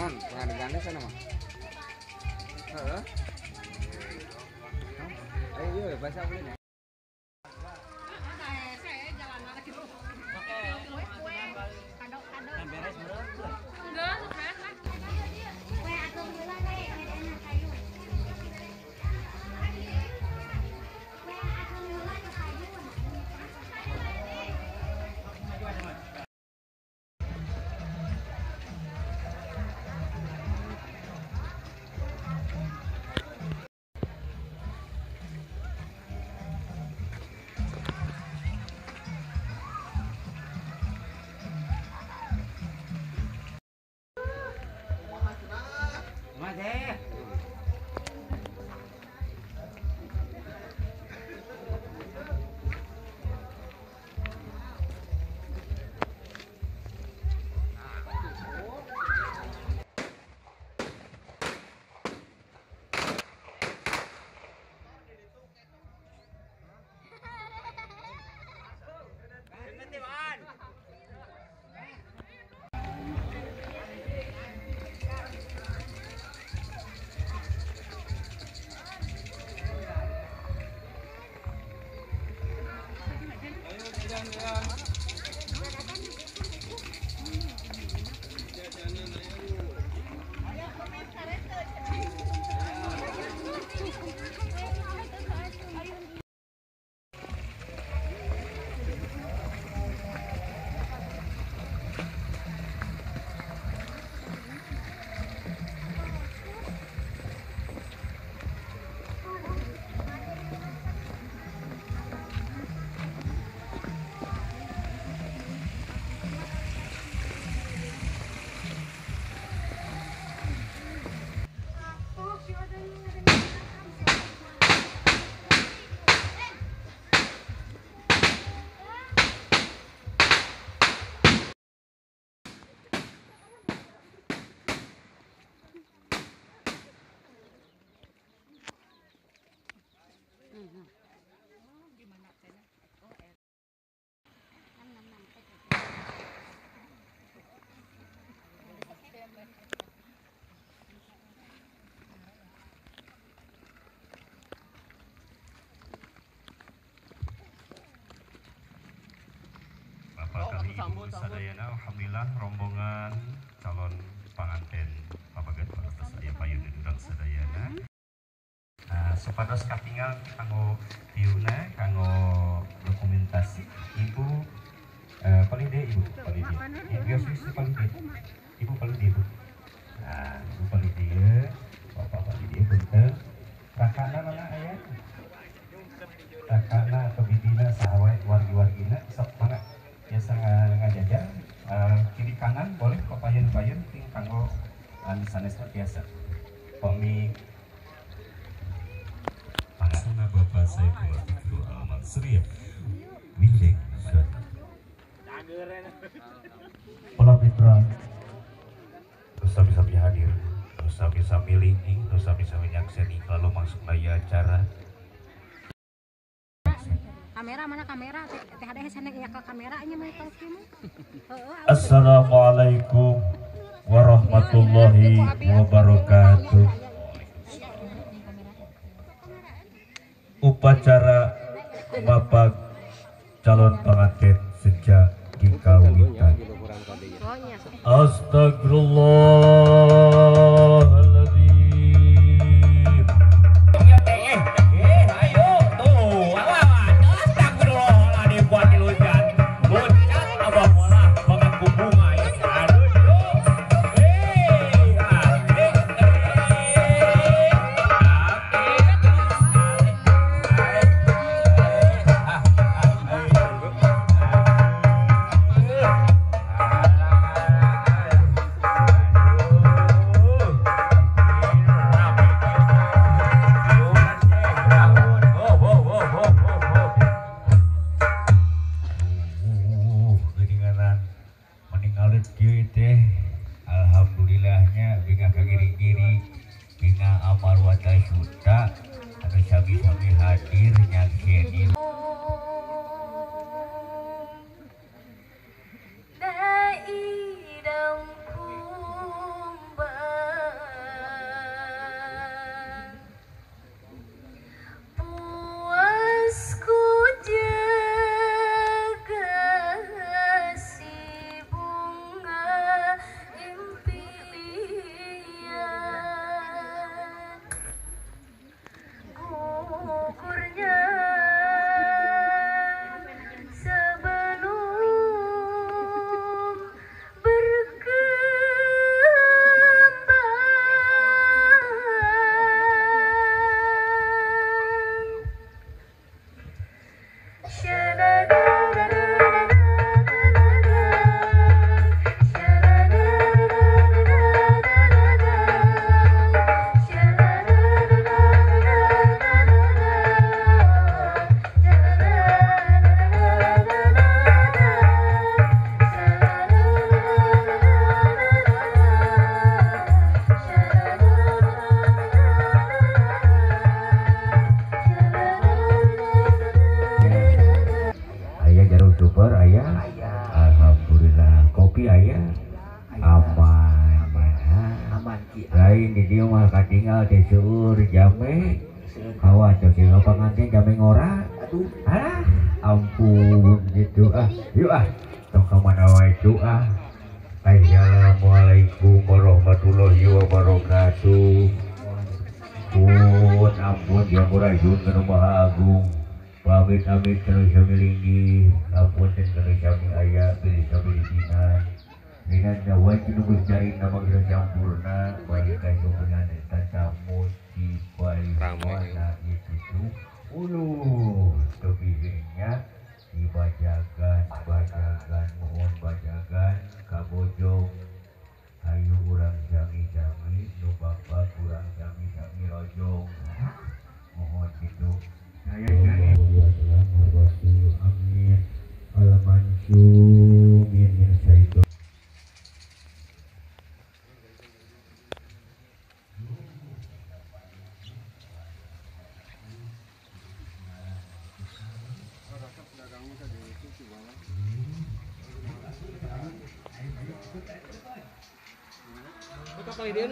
Pengadegannya sana mah. Heeh. Ayo bahasa ulin ya. Bapak kali Ibu sadayana, alhamdulillah rombongan calon panganten papagat atas aya payun urang sadayana. Supados katingal kanggo tiuna, kanggo Kakakna atau bibina saha wae wargi-wargina sok mangga biasa ngajajar kiri kanan boleh papayun-payun ting kanggo anu sanesna biasa pami mangga Bapak Saiful Fikru Al-Mansuriah Wileng Pola Mitra sami-sami hadir, sami-sami linking, sami-sami nyakseni kalau masuk lagi acara. Kamera mana kamera? Teh ada sana ya ke kameranya mah kalau kieu mah. Assalamualaikum warahmatullahi wabarakatuh. Upacara Bapak calon pengantin sejak dikawitan. Astagfirullahaladzim. Ayo tuh, astagfirullahaladzim buat dilucan. Loncat abah bola mengaku bunga ya. Aduh, Alhamdulillahnya bingah kagiring-giring bingah amal wata suta anu sami-sami hadir nyakseni. Super ayah, alhamdulillah kopi ayah, aman, aman. Lain di dia mah katinggal teh seueur jame, kawan teh seueur panganten jame ngora, alah, ampun gitu ah, yuk ah, tong ka mana wae cu ah. Assalamualaikum warahmatullahi wabarakatuh. Pun ampun yang murah jun ke Maha Agung. Pamit amit terus kami linggi, ampun dan terus kami ayah, pilih kami dinan. Dinan nyawa nunggu cari nama kita campurna, bagi kayu dengan tatamu di mana itu ulu tebihnya dibajakan, bajakan, mohon bajakan, kabojong, ayo urang jami-jami, nu bapak urang jami-jami rojong, mohon gitu. Amin. Al-Mansur min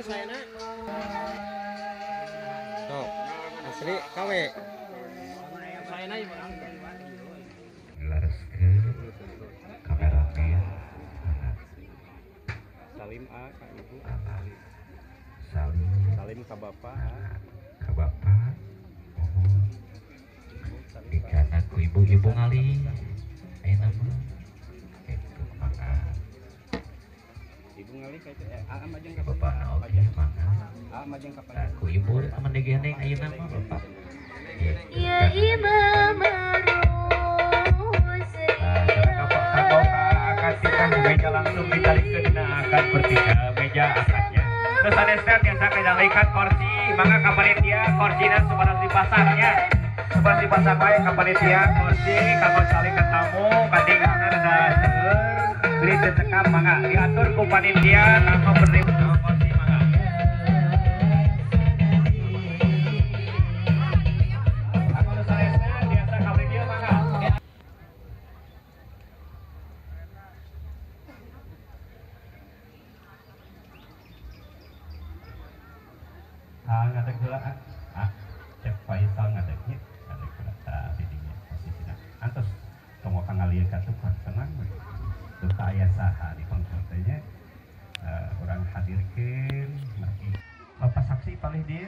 Syaitan. Tuh, asli KW. Lareskeun kameramen anak. Salim A ka ibu. Salim. Salim ka bapak. Ka bapak. Mohon. Dikana ku ibu-ibu ngali. Ayeuna mah kitu mangga. Ibu ngali ka itu aa majeng ka bapak oge mangga. Aa majeng ka ku ibu aman digendeng ayeuna mah bapak. Ya Imam. Langsung dicalikeun dina akad pertiga meja akadnya. Terus sanesna tiasa kajalikan kursi, mangga ka panitia kursina supados dipasangnya. Supados dipasang wae ka panitia kursi kanggo calikan tamu kadingalna rada seueur beli teu cekap mangga diatur ku panitia kanggo penerima kursi mangga. Kanggo sanesna tiasa ka panitia mangga. Ngadeg heula ah cek Faisal ngadegnya ngadeg heula tah didinya posisina antos tong ka ngalieun ka tukang tenang we teu aya saha di pangkur teh nya urang hadirkeun margi Bapak saksi palih dieu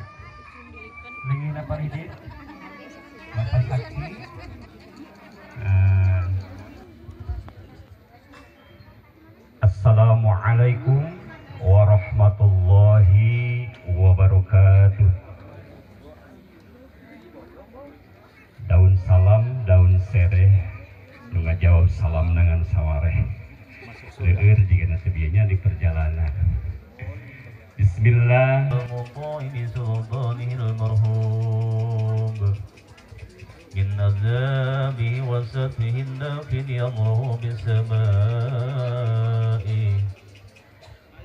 lingihna palih dieu Bapak saksi Assalamualaikum warahmatullahi wabarakatuh. Daun salam, daun sereh, nu ngajawab salam dengan sawareh. Leueur jigana teu bieu nya di perjalanan. Bismillah. من عذابه وسفه النافذ أمره بالسماء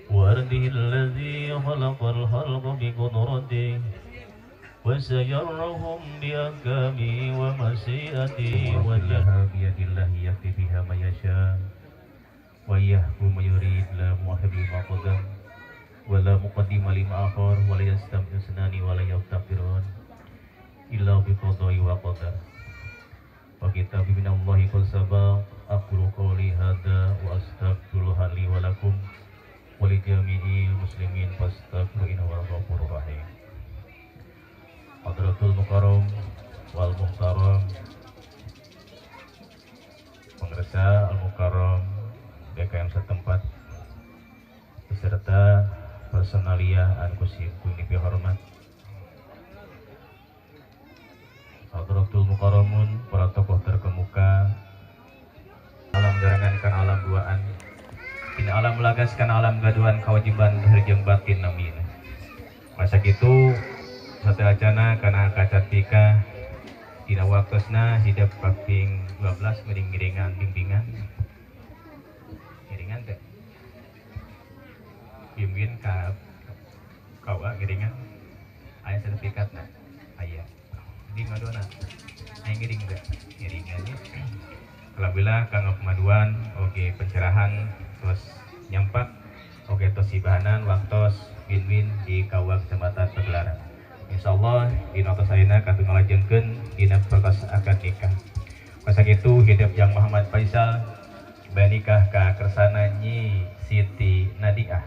وأرضه الذي خلق الخلق بقدرته وسيرهم بأحكامه ومشيئته وجهها بيد الله يهدي بها من يشاء ويحكم ما يريد لا معقب لما قدم ولا مقدم لما آخر ولا يستمع اثنان ولا يفتقرون إلا بقضاء وقدر وكتاب من الله قد سبق أقول قولي هذا وأستغفر الله لي ولكم ولجميع المسلمين فاستغفروا إنه هو الغفور الرحيم. Hadratul Mukarram wal Muhtaram, Pengersa Al Mukarram BKM setempat beserta personalia anu simkuring dipihormat, Hadratul Mukarramun, para tokoh terkemuka, alam garangankan alam duaan, tina alam lagaskan alam gaduhan kewajiban herjeng batin namina. Masa kitu sateuacana kana kacatika dina waktosna hidup kaping 12 miring-miringan bimbingan. Ngiringan teh. Bimbingan ka kawa ngiringan aya sertifikatna. Aya. Di ngadona aya ngiring teh. Ngiringannya. Alhamdulillah kanggo pemaduan oge pencerahan tos nyampak oge tos sibahanan waktos win-win di Kawah Kecamatan Pagelaran. Insyaallah dina tos ayeuna katuh ngalajengkeun dina perkos akad nikah. Masa kitu hidup Yang Muhammad Faisal banikah ka kersana Nyi Siti Nadiah.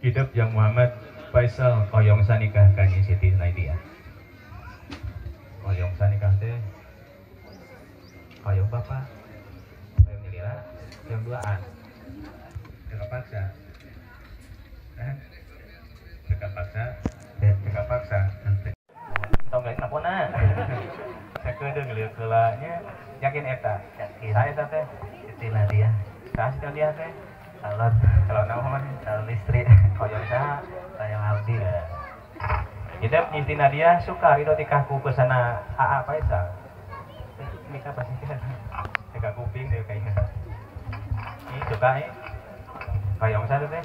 Hidup Yang Muhammad Faisal koyong sanikah ka Nyi Siti Nadiah. Koyong sanikah teh koyong bapak, koyong nyelira, koyong duaan. Teu paksa. Teu paksa, teu paksa. Tong gak napona. Sakedeung lieur heula nya yakin eta. Yakin. Saha eta teh? Siti Nadiah. Saha Siti Nadiah teh? Calon, calon naon? Calon istri. Koyong saha? Koyong abdi. Hidup Siti Nadiah suka ridho tikah ku pesana AA Faisal. Nikah pasti kan. Teka kuping deh kayaknya. Ini suka eh. Koyong saha teh?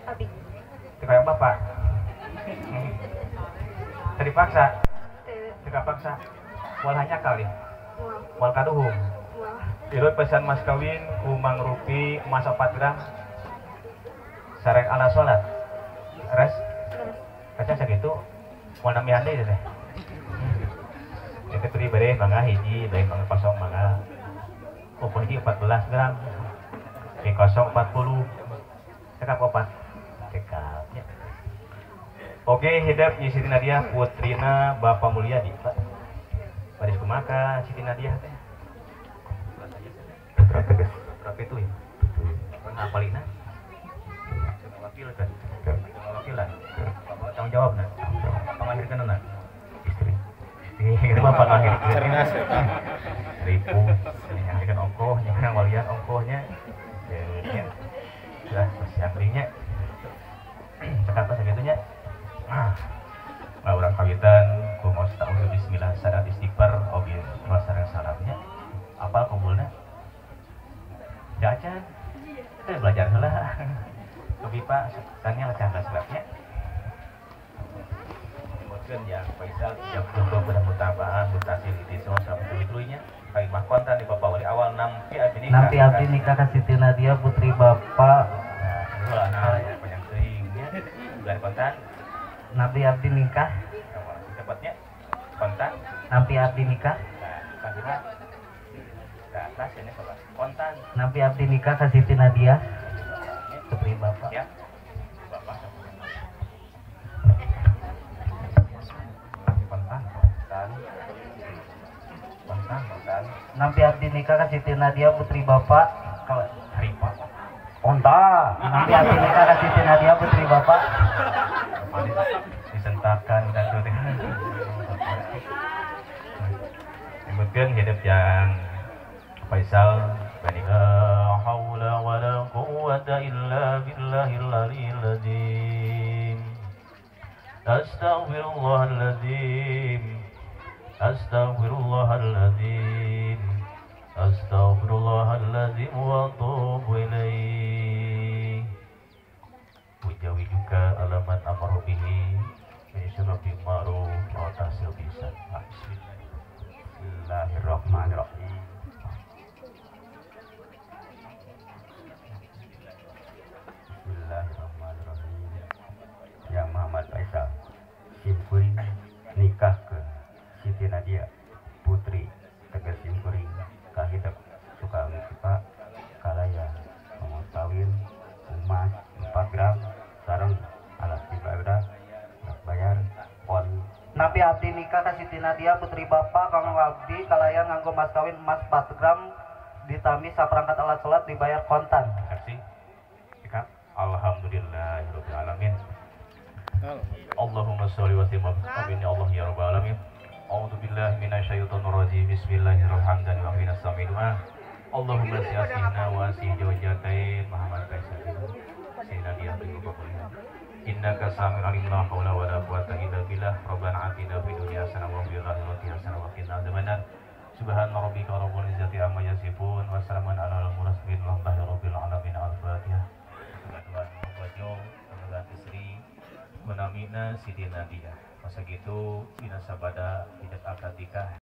Abi. Koyong bapak. Terpaksa. Terpaksa. Moal hanya kali. Moal kaduhung. Irut pesan mas kawin ku mangrupi emas 4 gram. Sareng ala salat. Res. Kaca sakitu moal namihan deui teh. Itu tadi bere mangga hiji, bere mangga kosong mangga. Oh, hiji 14 gram. Di kosong 40. Cekap opat. Cekap. Ya. Oke, hidup Nyi Siti Nadiah putrina Bapak Mulyadi, Pak. Baris kumaka Siti Nadiah teh. Putra tegas. Putra pitu ya. Pernah apalina? Wakil kan? Wakilan. Bapak tanggung jawab nah. Pangahirkeun anak. Istri. Istri bapak ngahirkeun. Cerdas eta. Ribu, ngahirkeun ongkoh, nyahan walian ongkohnya. Ya. Pentingnya cekap sagitunya. Nah, urang kawitan ku maos ta'udzu bismillah sadat istighfar oge sareng salamnya. Apal kumpulna? Jajan. Teh belajar heula. Lebih Pak, tanya lecah sebabnya. Kemudian yang Faisal jam tutup pada mutabaah mutasil itu semua sampai tuluy-tuluynya. Kami mah kontan di Bapak Wali awal nampi abdi nikah. Nampi abdi nikah ka Siti Nadia putri Bapak. Nah, nah panjang teuing nya. Bulan kontan. Nampi abdi nikah. Cepatnya kontan. Nampi abdi nikah. Nah, ke atas ini coba kontan. Nampi abdi nikah ka Siti Nadia putri Bapak. Ya. Bapak. Kontan, kontan. Kontan, kontan. Nampi abdi nikah ka Siti Nadia putri Bapak. Haripot. Kontan. Nampi abdi nikah ka Siti Nadia putri Bapak. Disentakan dan tuh. Kemudian hidup yang Faisal la haula wala quwwata illa billahil aliyyil azim. Astaghfirullahalazim. Astaghfirullahalazim. Astaghfirullahalazim wa atubu ilaih. Ujawi juga alaman amru bihi min syarri ma'ruf wa tahsil bisan. Bismillahirrahmanirrahim. Bismillahirrahmanirrahim. Ya Muhammad Faisal, simkuring nikah ke Siti Nadia putri tegas simkuring kahidep suka suka kalaya ngomong kawin emas 4 gram sareng alat ibadah bayar pon. Napi abdi nikah ka Siti Nadia putri Bapak kanggo abdi kalayan nganggo mas kawin emas 4 gram ditami saperangkat alat sholat dibayar kontan. Saksi. Alhamdulillahirabbil alamin. Allahumma sholli wa sallim amin ya Allah ya rabbal alamin. A'udzubillahi minasyaitonir rajim. Bismillahirrahmanirrahim. Allahumma syiasina wa asih jawjatain Muhammad Faisal. Sayyidina Nadia bin Bapak. Innaka samiul alim la haula wala quwata illa billah. Rabbana atina fid dunya hasanah wa fil akhirati hasanah wa qina adzabannar. Subhana rabbika rabbil izzati amma yasifun wa salamun alal mursalin walhamdulillahi rabbil alamin. Al-Fatihah. Tuan Bajo, kemudian istri menamina Siti Nadia. Masa gitu dina sabada hidup akad nikah.